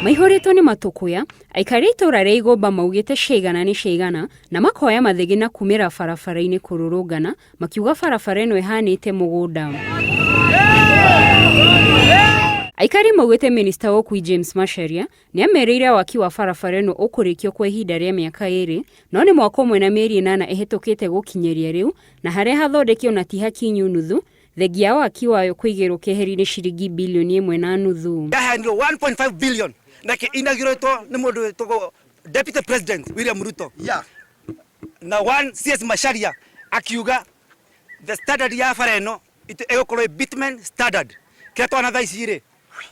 Maihũrĩtwo nĩ matũkũya, aikari a itũra rĩa Igũmba maugĩte ciaigana nĩ ciaigana na makoya mathĩgĩ na kumĩra barabara-inĩ kũrũrũngana makiuga barabara ĩno ĩhanĩte mũgũnda. Aikari maugĩte minista wa ũkui James Macharia nĩamerĩire waki wa barabara ĩno ũkũrĩkio kwa ihinda rĩa mĩaka ĩrĩ no nĩ mwaka ũmwe na mĩeri ĩnana ĩhĩtũkĩte gũkinyĩria rĩu na harĩa hathondeke ona ti hakinyu nuthu thengia waki wayo kũigĩrwo keheri-inĩ ciringi bilioni ĩmwe na nuthu. Yaheanirwo 1.5 billion na inaugurated nĩ mũndũ wĩtagwo Deputy President William Ruto na one CS Macharia akiuga the standard ya bara ĩno ĩgũkorwo ĩ bitumen standard. Kĩrĩa twana thaa ici rĩ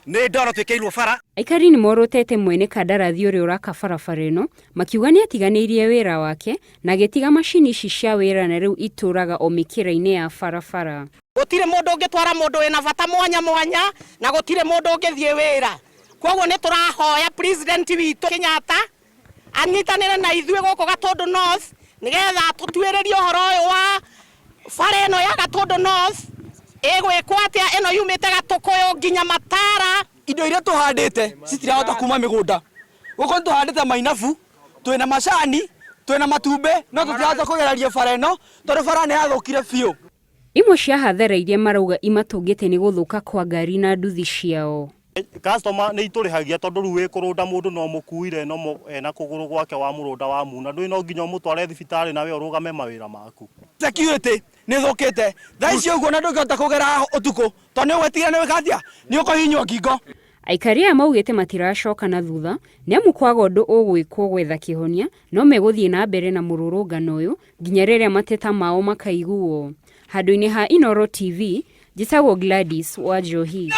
nĩ ndoro twĩkĩirwo bara. Aikari nĩ morotete mwene kandarathi ũrĩa ũraka barabara ĩno makiuga nĩ atiganĩirie wĩra wake na agĩtiga macini ici cia wĩra na rĩu itũraga o mĩkĩra-inĩ ya barabara. Gũtirĩ mũndũ ũngĩtwara mũndũ wĩna bata mwanya mwanya na gũtirĩ mũndũ ũngĩthiĩ wĩra. Kwoguo nĩ tũrahoya president witũ Kenyatta anyitanĩre na ithuĩ gũkũ Gatũndũ North nĩgetha tũtuĩrĩrie ũhoro ũyũ wa bara ĩno ya Gatũndũ North ĩgwĩkwo atĩa, ĩno yumĩte Gatũkũyũ nginya Matara. Indo iria tũhandĩte citirahota kuma mĩgũnda. Gũkũ nĩ tũhandĩte mainabu, twĩna macani, twĩna matumbĩ, no tũtirahota kũgereria bara ĩno tondũ bara nĩ yathũkire biũ. Imwe cia hathara iria marauga imatũngĩte nĩ gũthũka kwa ngari na nduthi ciao. Customer nĩ itũrĩhagia tondũ rĩu wĩ kũrũnda mũndũ no mũkuire no ena kũgũrũ gwake wa mũrũnda wa muna ndũĩ no nginya ũmũtware thibitarĩ nawe ũrũgame mawĩra maku. Security nĩ ĩthũkĩte thaa ici ũguo na ndũngĩhota kũgera haha ũtukũ tondũ nĩ ũgwĩtigĩra nĩ gwĩka atĩa, nĩ ũkũhihinywo ngingo. Aikari aya maugĩte matiracoka na thutha nĩamu kwaga ũndũ ũgwĩkwo gwetha kĩhonia no megũthiĩ na mbere na mũrũrũngano ũyũ nginya rĩrĩa mateta mao makaiguo. Handũ-inĩ ha Inooro TV, njĩtagwo Gladys Wanjohi.